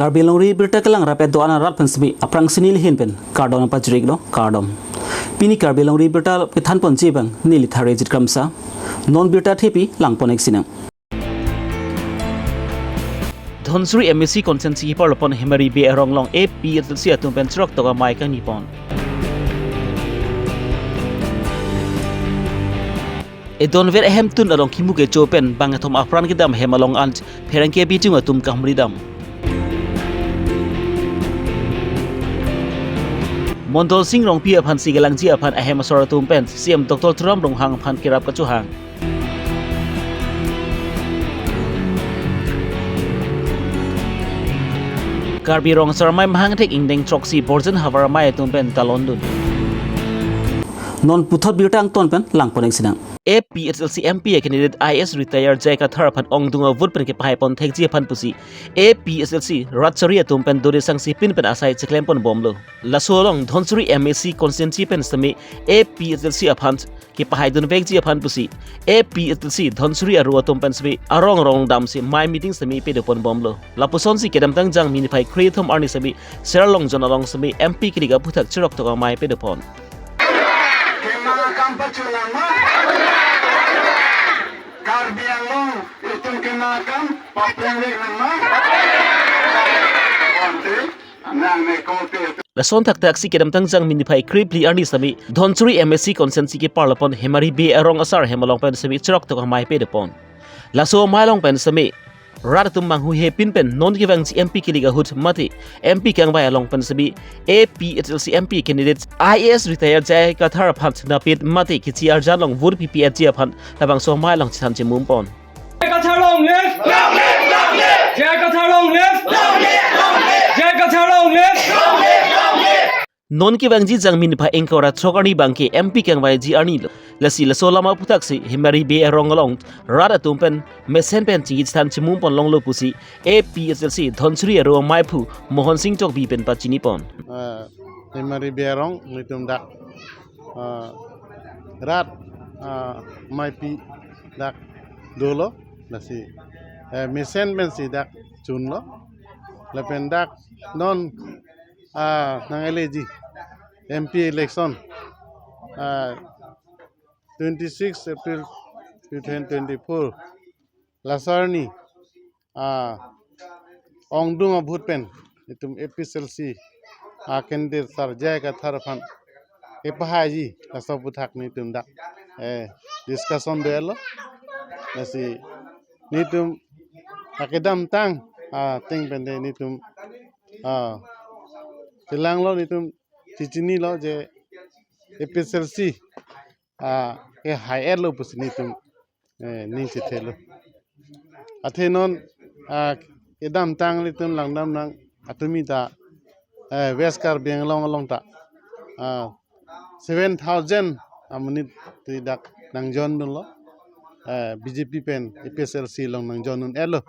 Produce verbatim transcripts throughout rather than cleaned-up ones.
Karbi Longri Birta kelang rapet do-an arat pen semi aphrang sini lihin pen kardom pajiriklo, kardom. Pini Karbi Longri Birta kethan ponji abang neli Tharejit Kramsa. Non birta thepi lang pon-ik sinang. Dhansiri M A C constituency keparlo pon Hemari Bey arong along A P H L C atum pen chirok tok amei kangni pon. Edonver ahemtun along kimu kecho pen bangkethom apran kedam hem along an pherangke bitung atum kahumri dam. Mondol Sing Rongpi aphan si kelangji aphan ahem asor atum pen C M Doctor Tuliram Ronghang aphan kerap kachohang. Karbi Rong Asar Amei mahang thek ingdeng throksi Borjan Havar Amei atum pen talon dun. Non puthot birta angton pen lang pon-ik sinang. A P H L C M P a candidate I A S retired J I Kathar aphan ongdung a vote pen kepahai pon thekji aphan pusi A P H L C rat sari atum pen dode sangsi pin pen asai cheklem pon bomlo. Laso along Dhansiri M A C constituency pen semi A P H L C aphan kepahai dun vekji aphan pusi A P H L C Dhansiri aro atum pen semi arong arong damsi mei meeting semi pado pon bomlo. Lapuson si kedamtang Jangmi niphai kre-thom arni semi Serlongjon along semi M P kilik aphuthak chirok tok amei pado pon. Kemakam pachunang ma? Karbi Anglong itum kemakam papreng vek nang ma? Bonte, nang ne kote. Lason thakthak si kedamtang Jangmi niphai krephli arni semi Dhansiri M A C constituency keparlo pon Hemari Bey arong asar hem along pen semi chirok tok amei pado pon. Laso amei along pen semi rat atum manghuhe pin pen non kevangji M P kilik ahut mate M P kangvai along pen semi A P H L C M P candidate I A S retired J I Kathar aphan napit mate kichi arjan along vote pipi etji aphan labangso amei along chethan chemum pon. J I Kathar long live! Long live, long live! J I Kathar long live! Long live, long live! J I Kathar long live! Long live, long live! Non kevangji Jangmi niphai ingkoi ra throk arni abangke M P kangvaiji arnilo. Lasi laso alam aphuthak si Hemari Bey arong along rat atum pen mesen pen chingki chethan chemum pon longlo pusi A P H L C Dhansiri aro amaiphu Mohon Sing Tokbi pen pachini pon. Ah, Hemari Bey arong nelitum dak, ah, rat, ah, ameipi dak dolo, lasi, eh, mesen pensi dak chunlo. Lapen dak non, ah, nang-eleji M P election, ah, twenty-six April two thousand twenty-four, laso arni, ah, ongdung a vote pen itum A P H L C, ah, candidate Sir J I Kathar aphan kepahaiji, laso aphuthak nelitum dak, eh, discussion dolo. Lasi nelitum akedamtang, ah, thengpen de nelitum, ah, chelanglo, nelitum chechinilo je A P H L C, ah, kehai-etlo pusi nelitum, eh, ning chethelo. Athe non, ah, kedamtang nelitum langdam nang atumi ta, eh, West Karbi Anglong along ta, ah, seven thousand amonit ti dak nang join dunlo. Eh, B J P pen A P H L C along nang join dun-etlo.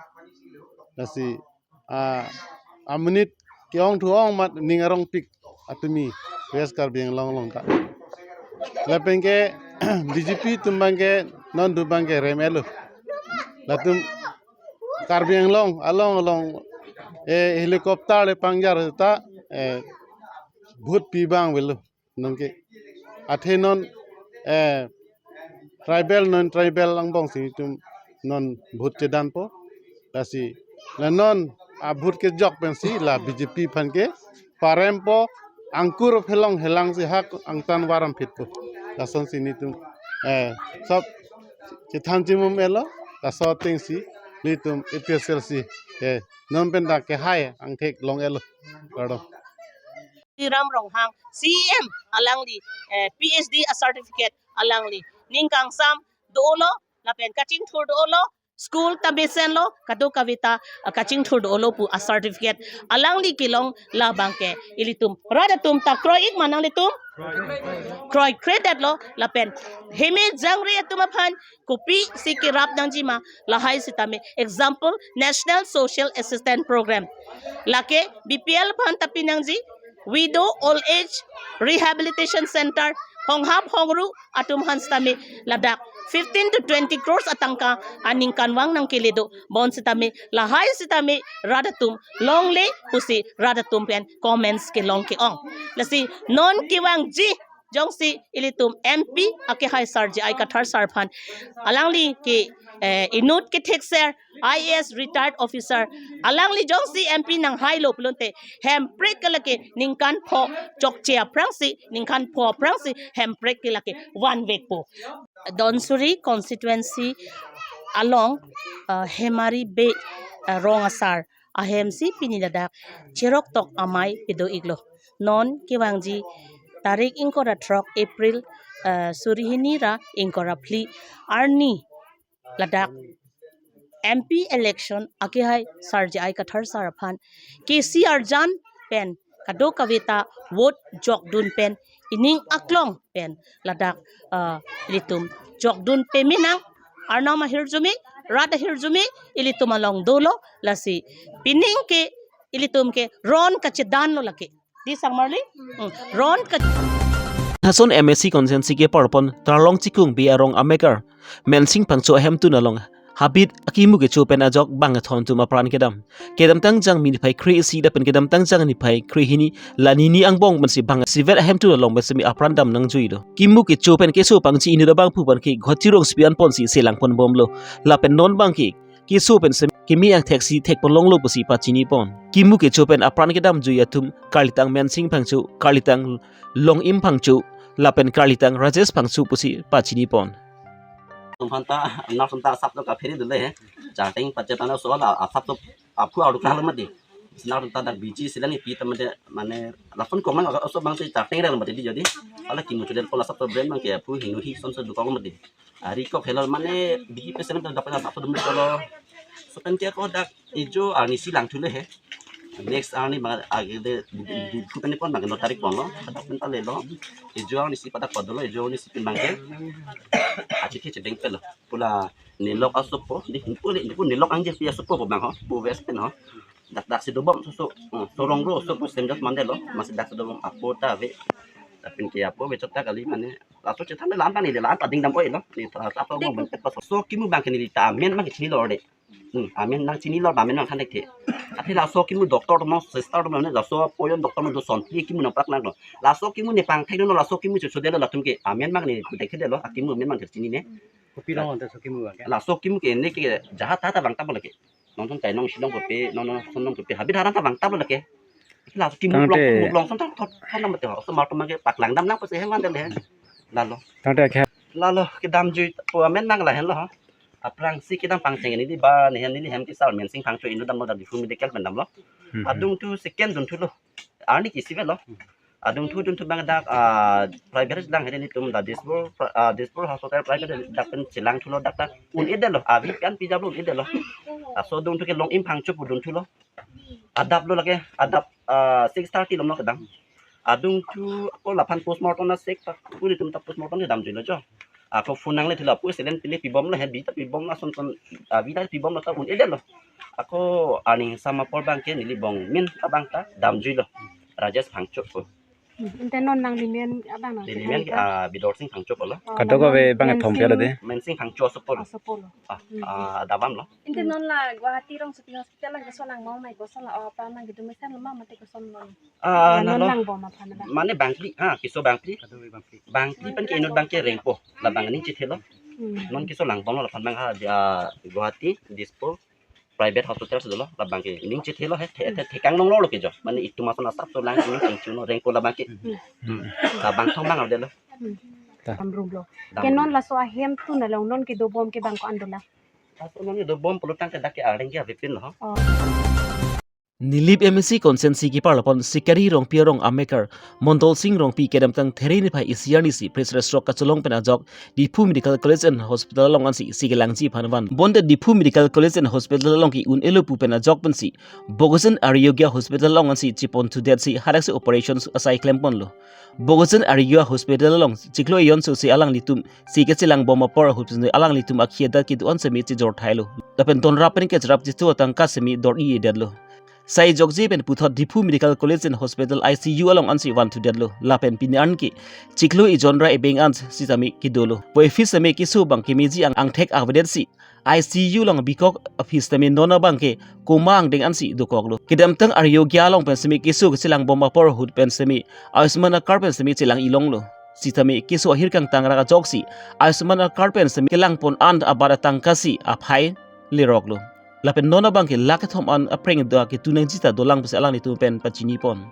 Lasi, ah, amonit ke-ong thu-ong amat ning arongpik atumi West Karbi Anglong along ta. Lapenke B J P atum abangke non do abangke rem-etlo. Latum Karbi Anglong along along, eh, helicopter le pangjar ta, eh, vote pi abang avelo. Nonke athe non, eh, tribal non tribal angbong si itum non vote chedanpo. Lasi la non a vote kejok pensi la B J P aphan ke parempo, angkur phelong helang si hak angtan varam phitpo. Lasonsi nelitum, eh, sob chethan chemum-etlo, laso atengsi nelitum A P H L C, eh, non pen dak kehai angthek long-etlo. Kardom. Tuliram Ronghang, C E M alangli, eh, P H D a certificate alangli. Ning kangsam dolo, lapen kachingthur dolo, school ta mesenlo, kadokave ta, eh, kachingthur dolo pu a certificate alangli kelong labangke ilitum rat atum ta kroi-ik ma nanglitum? Kroikredetlo, lapen heme jangre atum aphan kopisi kerap nangji ma, lahai sitame, example, National Social Assistance Program. Lake B P L aphan ta pinangji, Widow Old Age Rehabilitation Center, honghap hongru atum aphan sitame ladak fifteen to twenty crores atangka aningkanvang nangkele do. Bonsitame lahai sitame rat atum longle pusi rat atum pen comments kelong ke-ong. Lasi non kevangji jongsi ilitum M P akehai Sar J I Kathar sir aphan, alangli ke, eh, inut kethekser I A S retired officer, alangli jongsi M P nanghailo pulote Hemprek ke lake ningkan pho chokche aphrangsi, ningkan pho aphrangsi Hemprek ke lake vanvekpo. Dhansiri constituency along, uh, Hemari Bey, uh, rong asar ahemsi pini ladak cheroktok amei pado-iklo. Non kevangji tarik ingkoi ra throk April, uh, suri hini ra ingkoi ra phli arni ladak M P election akehai Sar J I Kathar sir aphan K C arjan pen kadokave ta vote jokdun pen ining aklong pen ladak, ah, ilitum jokdun peme nang, arnam ahirjume, rat ahirjume ilitum along dolo. Lasi pining ke ilitum ke ron kachedanlo lake. Di sangmarli? Hmm. Ron ka Hason M A C constituency kepar pon Tarlong Chikung Bey arong amekar Mensing Phangcho ahemtun along habit akimu kecho pen ajok bangkethom atum apran kedam. Kedamtang jangmi niphai kre-isi lapen kedamtang jangmi niphai kre-hini la nini angbong pensi bang isivet ahemtun along pensi mi apran dam nangjui do. Kimu kecho pen keso pangji inut abangphu aphan ke Guwahati rongsopi an ponsi selang ponbomlo. Lapen non abang ke keso pen semi kimi angthek si thek ponlonglo pusi pachini pon. Kimu kecho pen apran kedamjui atum karlitang Mensing Phangcho, karlitang Longim Phangcho, lapen karlitang Rajesh Phangcho pusi pachini pon. Tum aphan ta, nar sum ta asap to kaphere dule he. Charteng pachetana soal a-, asap to aphu aru kalo mati. Nar sum ta dak B G silang ipi ta mati mane lason komang aga oso bang si charteng rel mati di jadi. Ala kimu chudet pon asap to brand bang ke aphu hinu hi son so dukong mati. Ari kok helal mane B G president ta dapat asap to dum kalo. So pen ke ko dak ijo arnisi langthu le he. Next arni bang agi de di, di, di, di, pon bang no tarik pon lo. Dak pen ta lelo. Ijo arnisi padak padolo, ijo arnisi pen bang ke. Achi ke chedeng pelo. Pula nelok asopo, di pule, di pule nelok angje pi asopo bang ho. Pu west pen ho. Dak dak si dobom so so. Hmm, sorong ro so pu sem jat mandelo. Masih dak si dobom apo ta ave. Tapi ke apo ave chot ta kali mane. Laso chethan lam ta ni de lam ta ding dam oi lo. Ni ta apo bang pen paso. So kimu bang ke ni ta amen bang ke chini lo de. Hmm, amen nangchinilo, amen nangthan thekthe. Athe laso kimu doctor atum, sister atum, laso poyon doctor atum do son, phli kimu nangprak nanglo. Laso kimu ne pangthek no, laso kimu chosodelo latum ke. Amen mang ne pangthekthedelo, akimu amen mang chinine. Kopi long ante so kimu bang ke? Laso kimu ke ne ke jahat ta ta bang ta bole ke. Non son kai nong silong kopi, non non son nong kopi. Habit haran ta bang ta bole ke. Laso kimu Tangte- long, long son ta thot thot nam te ho. So mar to mang ke paklang dam nang pase heman dele. Lalo. Tangte ke Lalo kedamjui po amen mang lahenlo ha. Aphrangsi kedam pangcheng ni di ba ne hem ni hem ke sar Mensing Phangcho inut damlo dak Diphu medical pen damlo. Hmm. Adungthu second dunthulo. Arni ke isi avelo. Adungthu dunthu bang dak, ah, private lang hede netum dak Dispur, ah, Dispur hospital private dak pen chelangthulo dak ta un-edetlo. Avi kan pijaplo un-edetlo. Laso adungthu ke Longim Phangcho pu dunthulo. Adaplo lake, adap, ah, six thirty lomlo kedam. Adungthu ako laphan postmortem na sek ta, puri tum ta postmortem kedamjuilo jo. Ako phone nangle thulo, pu selen pili pibomlo, he bi ta pibomlo, son son, ah, bi ta pibomlo ta un-edetlo. Ako arni sum apor bang ke neli bong min ta bang ta damjuilo. Rajesh Phangcho ko. Hmm, ante non nanglimen abang nang Neli men, ah, Bidorsing Phangcho pulo. Oh, kadokave bang Mensing thom pelo de. Mensing Phangcho asopo lo. Asopo lo. Ah, Hmm. Ah, adap damlo. Ante non la Guwahati rongsopi hospital lang keso lang mong mai koson la, oh, apa mang gitu mesen lo ma mate koson lo. Ah, non nalo. Lang bom aphan la. Mane bangphli, ah, keso bangphli. Kadokave bangphli. Bangphli pen ke inut bang ke rengpo. Labang ning chithelo. Hmm. Non keso lang bomlo laphan bang ha, ah, Guwahati, Dispur, private hospital si dolo, labang ke ning chithelo he, the, the, thekang longlonglo ke jo. Mane itum ason asap so lang ning chingchulo rengpo labang ke. Hmm. Labang thong bang avelo. Hmm. Ta. Dam room lo. Dam Ke non room. Laso ahemtun along non kedobom ke bang ko-an dola? Laso non kedobom pulo tangte dak ke areng ke avepin lo. Oh. Nilip M A C constituency kepar lapon Sikari Rongpi arong amekar Mondol Sing Rongpi kedamtang There niphai isi arnisi press release kachelong pen ajok Diphu Medical College and Hospital along ansi isi kelangji aphan van. Bonta Diphu Medical College and Hospital along ke un-elo pu pen ajok pensi Bogojan Arogya Hospital along ansi chepon thudetsi hadaksi operation asai klemponlo. Bogojan Arogya Hospital along chiklo ejon so si alanglitum si kechelang bom apor ahut pensi alanglitum akhia dak kedo-an semi chejor thailo. Lapen donrap pen kecherap chethu atangka semi dor-i-edetlo. Sai jokje pen puthot Diphu Medical College and Hospital I C U along ansi vanthu detlo. Lapen pini an ke chiklo ejon ra ebeng an sitame kedolo. Puvoiphit sitame keso abang kemeji ang angthek avedetsi I C U along bikok aphi sitame non abang ke coma angdeng ansi dokoklo. Kedamtang Arogya along pen sitame keso kechelang bom apor ahut pen sitame Ayushman card pen sitame chelang ilonglo. Sitame keso ahir kangtang ra ajoksi Ayushman card pen sitame kelang pon an abar atangka si aphai leroklo. Lapen non abang ke lakh kethom an apreng do ke tunang jita dolang pusi alanglitum pen pachini pon.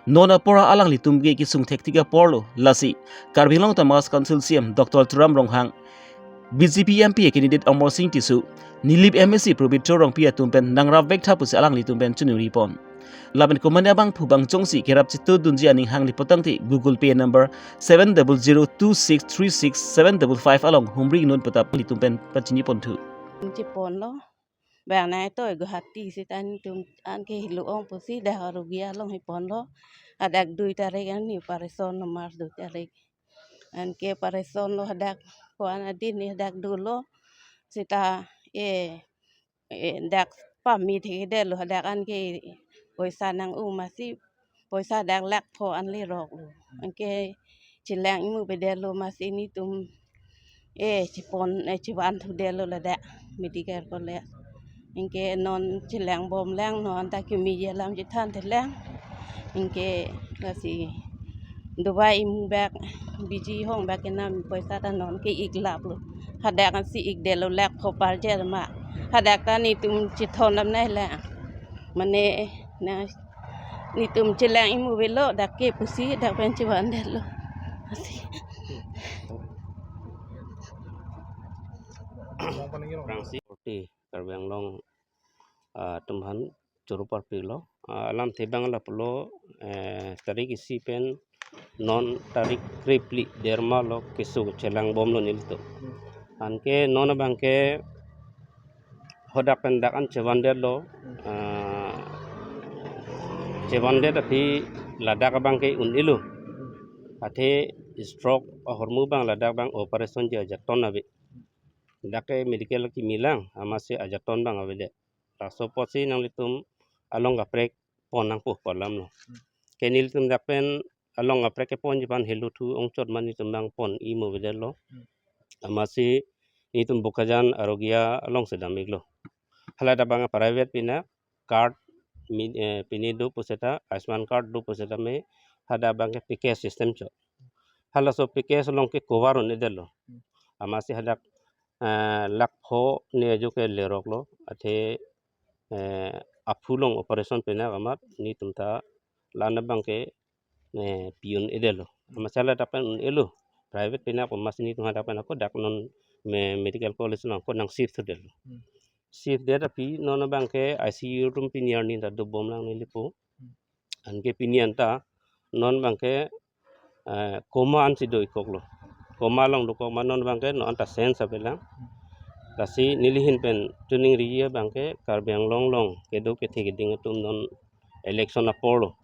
Non apor alanglitum ke kesung thektik aporlo. Lasi Karbi Anglong Autonomous Council C E M Doctor Tuliram Ronghang, B J P M P candidate Amarsing Tisso, Nilip M A C Pabitra Rongpi atum pen nangrap vektha pusi alanglitum pen chiningri pon. Lapen komane abangphu bang chongsi kerap chitu dunji aning hangli potangte Google Pay number seven double zero two six three six seven double five along humri non petap litum pen pachini ponthu. Chiponlo. Bang nai toi Guwahati sita netum anke helo-ong pusi dak Arogya along hiponlo. Hadak dui tarik an ni operation number dui tarik. Anke operation lo hadak ko-an adin ni hadak dolo. Sita eh eh dak pamit hidetlo hadak anke poisa nang-un masi poisa dak lakh pho an leroklo. Anke chelang imu avedetlo masi netum eh chipon eh chivanthu detlo ladak medical college. Anke non chelang bomlang non ta kemeji alam chethan thelang. Anke lasi dawai imu bak biji hong bak kenam poisa ta non ke-ik laplo. Hadak ansi ik detlo lakh pho parjer ma. Hadak ta netum chithon lam nai la. Mane na netum chelang imu avelo dak ke pusi dak pen chivandetlo. Asi. Rangsi Korte Karbi Anglong ah, atum aphan choro parpiklo. Ah, alamthe abang lapulo, eh, tarik isi pen non tarik krephli derma lo keso chelang bomlo nelitum. Anke non abang ke hadak pen dak an chevandetlo, ah, chevandet aphi ladak abang ke un-elo. Athe stroke ahormu abang ladak abang operation ji ajaton ave. Dak ke medical kimilang, amatsi ajaton abang avedet. Laso apotsi nanglitum along kaprek pon nangpo pu alamlo. Hmm. Ke nelitum dak pen along kaprek keponji aphan helo thu ongchot ma netum abang pon imu avedetlo. Hmm. Amatsi netum Bokajan Arogya alongsi dam-iklo. Hala dak abang private pina card mi, eh, pine do pu seta, Ayushman card do pu seta me, hadak abang ke P K S system chot. Halaso P K S along ke cover un-edetlo. Hmm. Amatsi hadak eh, lakh pho ni ajo ke leroklo, athe, eh, aphu along operation pina amat netum ta la-an abang ke, eh, pi un-edetlo. Amatsi hala dak pen un-elo, private pina amatsi netum hadak pen ako dak non me-, medical college along ako nang shift detlo. Hmm. Shift det aphi non abang ke I C U room pini arni ta dobomlang nelipo. Hmm. Anke pini anta non abang ke, eh, coma ansi do-ikkoklo. Coma along dokok ma non abang ke non anta sense avelang. Lasi neli ahin pen chiningri abang ke Karbi Anglong along kedo kethe keding atum non election aporlo.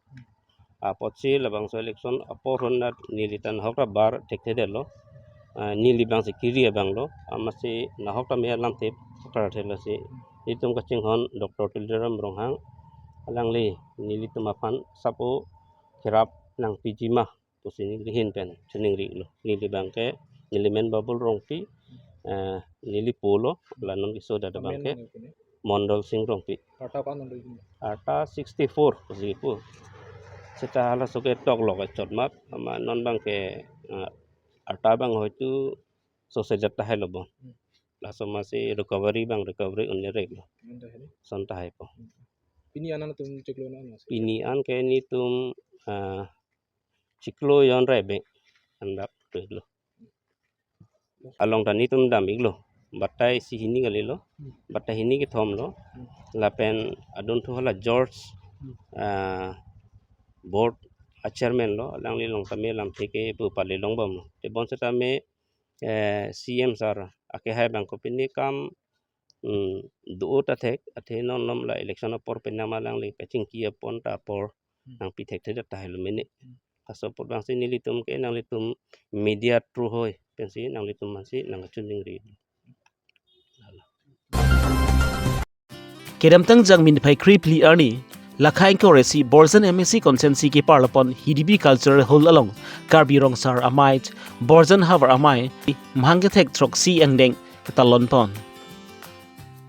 Apotsi labangso election apor hon nat neli ta nahok ta bar thekthedetlo. Ah, neli abangsi kiri abanglo. Amatsi nahok ta me alamthe pakar thelo si. Netum kachinghon Doctor Tuliram Ronghang alangli nelitum aphan sapo kerap nangpiji ma pusi neli ahin pen chiningrilo. Neli abang ke neli men Babul Rongpi, eh, neli polo, la non keso dada abang ke Amen, amen. Mondol Sing Rongpi. Arta ko-an do ini? Arta sixty-four pusi pu. Seta halaso ke tok lo kachot mat, ama non abang ke, eh, arta abang hoitu so sejat tahai lo bon. Hmm. Laso amatsi recovery abang recovery un-ereklo. Amen, tahai lo. Son tahai po. Hmm. Pini an netum chiklo non mas? Pini an ke netum, ah, chiklo ejon ra ebeng an dak lo. Along ta netum dam-iklo. Batai isi hini kalilo. Hmm. Batai hini kethom lo. Hmm. Lapen adunthu hala George, hmm, ah, board a chairman lo. Alangli along tame lamthe ke pu pali longbomlo. Te bonseta me, eh, C M sir akehai abang kopine kam, mm, do-o ta thek, athe non non la election apor penang ma alangli kachingki apon ta apor, hmm, nangpi thekthedet tahai lo mene. Hmm. Laso apot abangsi nelitum ke nanglitum media through hoi pensi nanglitum aphansi nangkachiningri. Kedamtang Jangmi niphai krephli arni Lakha ingkoi ra isi Borjan M A C constituency keparlo pon H D P Cultural Hall along Karbi Rong Asar Amei, Borjan Havar Amei, mahang kethek throksi angdeng ketalon pon.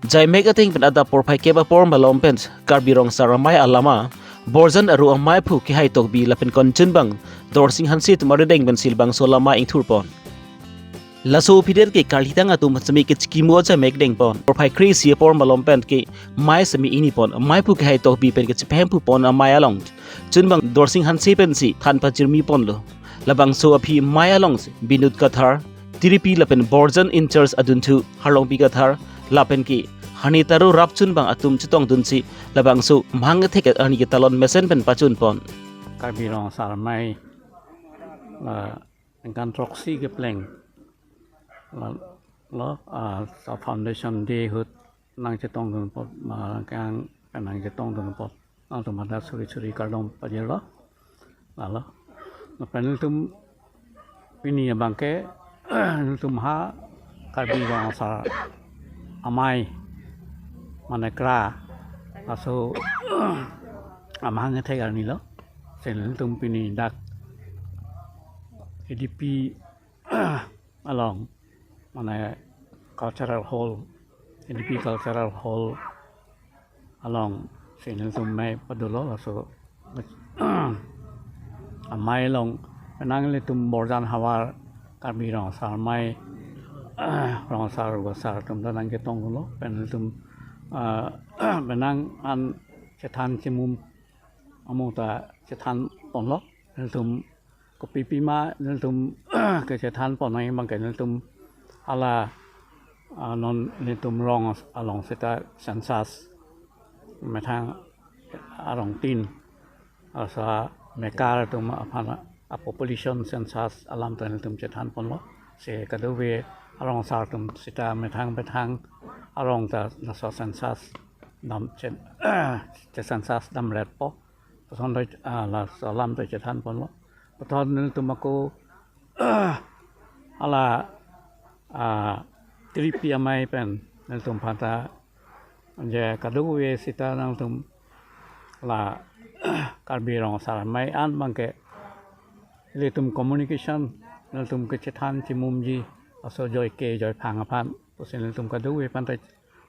Jaimek ateng pen adap porphai kep apor malom pen Karbi Rong Asar Amei alama Borjan Aru Amei aphu Kehai Tokbi lapen konchunbang Dorsing Hanse atum arideng pen si labangso alama ingthur pon. Laso aphi det ke karlitang atum semi kechikimo jaimek deng pon. Porphai kre-isi apor malom pen ke mei semi ingni pon. Amei aphu Kehai Tokbi pen kechiphem phu pon amei along chunbang Dorsing Hanse pensi than pachirmi ponlo. Labangso aphi mei along Binod Kathar, Tiripi lapen Borjan in-charge adunthu Harlongpi Kathar lapen ke hani taro rap chunbang atum chetongdunsi labangso mahang kethek arni ketalon mesen pen pachun pon. Karbi Rong Asar Amei la ningkan throksi kepleng la, lo, ah, sa foundation day ahut nangchetongdun apot, ma kang nangchetongdun apot nangtum hadak suri suri kardom pajirlo. Lalo. Lapen nelitum pini abangke nelitum ha Karbi Rong Asar Amei mane KRA laso amahang kethek arni lo. Si nelitum pini dak H D P along mane Cultural Hall, H D P Cultural Hall along si nelitum mei padolo. Laso amei along penang nelitum Borjan Havar Karbi Rong Asar Amei, Rong Asar Aru Asar atum ta nangchetonglo pen nelitum, ah, penang an chethan chimum amo ta chethan ponlo. Nelitum kopipima nelitum kechethan pon nangji abangke nelitum hala, ah, non nelitum rong along seta census methang arongtin, asa mekar atum aphan a population census alam ta nelitum chethan ponlo. Si kadokave arong asar atum seta methang methang arong ta laso census dam che, che census damretpo. Puson ta, ah, laso alam ta chethan ponlo. Puthot nelitum ako hala, ah, Tiripi Amei pen nelitum aphan ta je kadokave seta nangtum la Karbi Rong Asar Amei an abangke ilitum communication nelitum kechethan chimumji aso joike joiphang aphan pusi nelitum kadokave aphan ta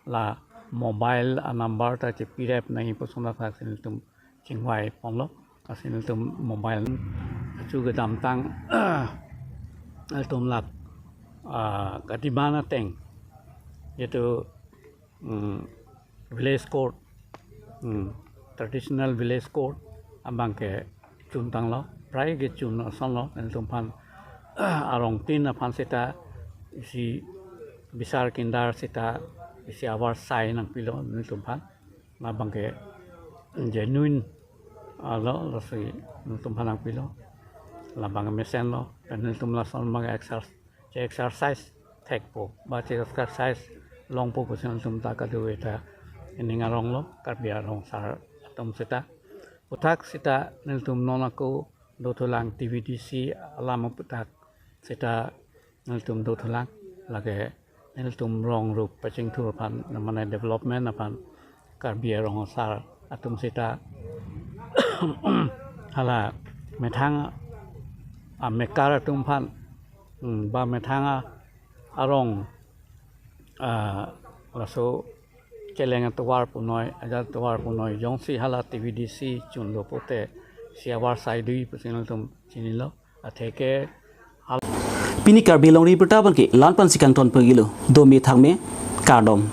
la mobile a number ta chepirep nangji puson athak si nelitum chingvai ponlo. Lasi nelitum mobile chu kedamtang nelitum lak, ah, kadiman ateng, yaitu, mm, village court, mm, traditional village court abangke chuntanglo, prai kechun asonlo, nelitum aphan arongtin aphan seta isi bisar kindar seta isi avarsai nangpilo nelitum aphan. Labangke genuine, ah, lo, lasi nelitum aphan nangpilo. Labang mesenlo, pen nelitum lason abang exer-, che exercise thekpo, ba che exercise longpo pusi nelitum ta kadokave ta ining aronglo, Karbi arong asar atum seta. Puthak seta nelitum non ako dothulang T V D C alam aputhak seta nelitum dothulang, lake nelitum rong rup pachingthur aphan, mane development aphan Karbi arong asar atum seta hala methang amekar atum aphan, mm, ba methang a arong, ah, laso cheleng atovar punoi, ajat atovar punoi jongsi hala T V D C chunlo pote isi avarsai doji pusi nelitum chinilo. Atheke hal- Pini Karbi Longri Abirta abangke la-an pensi kangton pagilo. Dome thakme, kardom.